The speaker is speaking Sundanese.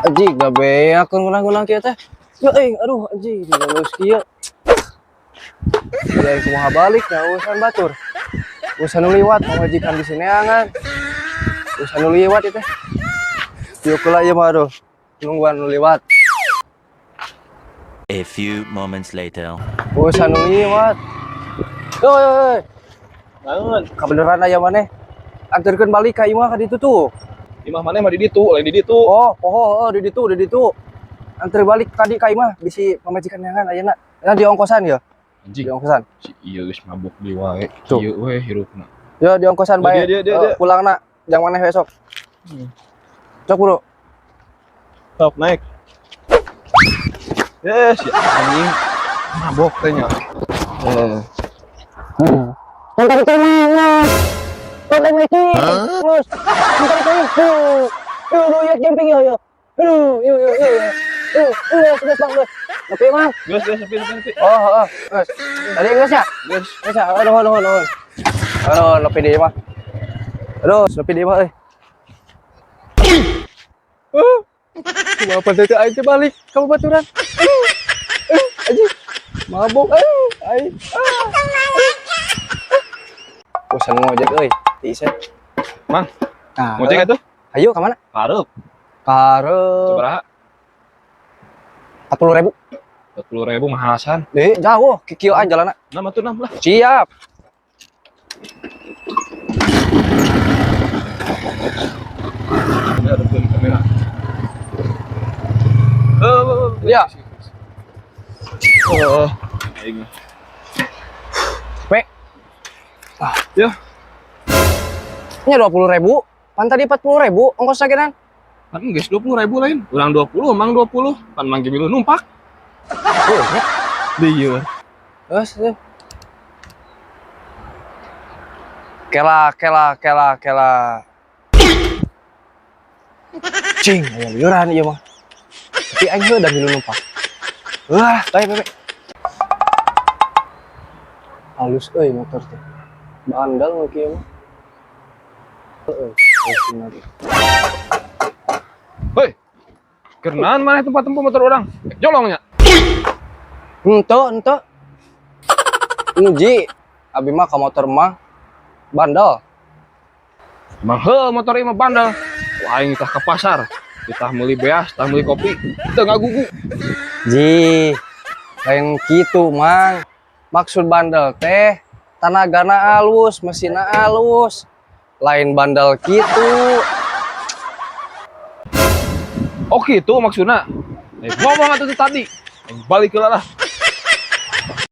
Anjing, gak beak ngunang-ngunang kieu teh. Ya euy, aduh anjing, geus kieu. Ya kumaha balik nah urusan batur. Urusan nu liwat pamajikan di sineangan. Urusan nu liwat ieu teh. Yuk kula ieu mah aduh. Nungguan nu liwat. A few moments later. Urusan nu liwat. Oi, oi, oi. Naon? Kabeneran aya maneh. Anterkeun balik ka imah ka ditu tuh. Imah maneh mah di ditu, lain di ditu. Oh, poho, oh, di ditu, di ditu. Anter balik tadi ka imah bisi pamajikan neangan ayeuna. Nah, di ongkosan ya? Anjing, Di ongkosan. si ieu geus mabuk deui wae. Tuh. Kieu we hirupna. Ya di ongkosan Oh, bae. dia, dia, dia, Eh, dia. Pulang nak, jang maneh besok. Cok bro. Sok naik. Yes, si anjing mabok teh nya. Eh. Bentar itu mana? Bentar itu. Terus. Bentar itu. Yuk, yuk, yuk, jumping yuk, yuk. Aduh, yuk, yuk, yuk, yuk. Yuk, yuk, terus bang, terus. Tapi mang. Geus, geus, nepi, nepi, nepi. Oh, oh, terus. Tadi geus ya? Geus. Geus ya? Aduh, aduh, aduh. Aduh, nepi deui mah. Aduh, nepi deui mah euy. Oh. Kumaha teh aing teh balik ka babaturan. Aduh. Eh, anjing. Mabok euy, aing. Ah. Bosan ngojek euy, tiisen. Mang, Nah, ngojek atuh? Ayo ka mana? Hareup. Karep. Sabaraha? 40.000. 40.000 mahalasan. Eh, jauh, kikieuan jalanna. Nam atuh nam lah. Siap. Ini ada pun kamera. Eh, Ya. Oh, aing. Pe, Ya, nya 20.000. Pan tadi 40.000 ongkos sakinan. kan geus 20.000 lain. Urang 20, mang 20. Pan mang ge milu numpak. Oh, nya. Lieur. Terus, terus. Kela, kela, kela, kela. Cing, aya liuran ieu mah. Tapi aing heuh da milu numpak. Wah, bae bae. Halus euy motor teh. Bandal mah kieu mah. Heeh, lagi. Hoi. Kerenan maneh tempat tempuh motor orang? Jolongnya. Henteu, henteu. Nguji, abi mah ka motor mah bandel. Emang heuh motor ieu mah bandel. Wah, aing tah ke pasar. Kita meuli beas, tah meuli kopi. Teu ngagugu. Ji, lain kitu mang. Maksud bandel teh tanagana alus, mesinna alus. Lain bandel kitu. Oh gitu maksudna. Eh, ngomong atuh tadi. Aing balik heula lah.